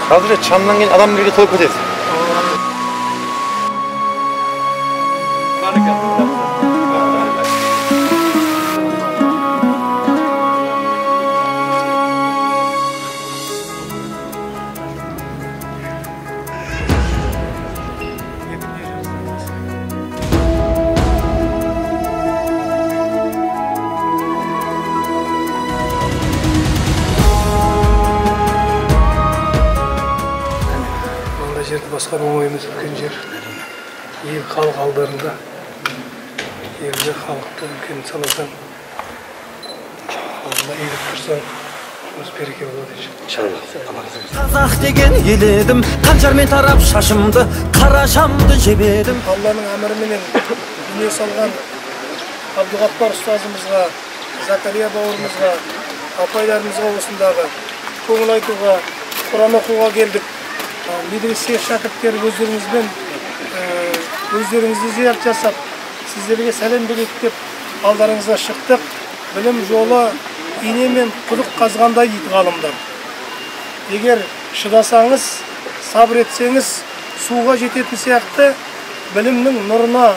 Қазір шамнан кейін адам бірге толып кетеді. Жерді басқару оңай емес, үлкен жер. Ел халық алдарында. Елді халықты үлкен санасаң, алдына иіліп тұрсаң, өз береке болады. Қазақ деген ел едім, қанжармен тарап шашымды, қара шамды жебедім. Алланың әміріменен дүние салған Абдуғаппар ұстазымызға, Закария бауырымызға, апайларымызға осындағы көңіл айтуға, Құран оқуға келдік. Медресе шәкірттері өздеріңізбен өздеріңізді зиярат жасап, сіздерге сәлем берейік деп алдарыңызға шықтық. Білім жолы инемен құдық қазғандай дейді ғалымдар. Егер шыдасаңыз, сабыр етсеңіз, суға жететін сияқты білімнің нұрына,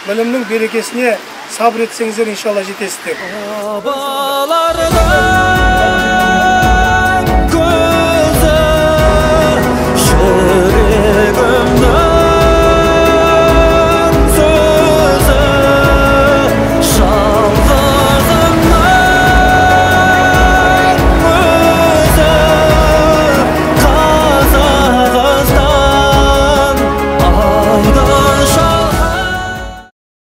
білімнің берекесіне сабыр етсеңіздер, иншалла жетесіздер. Жүрегімнің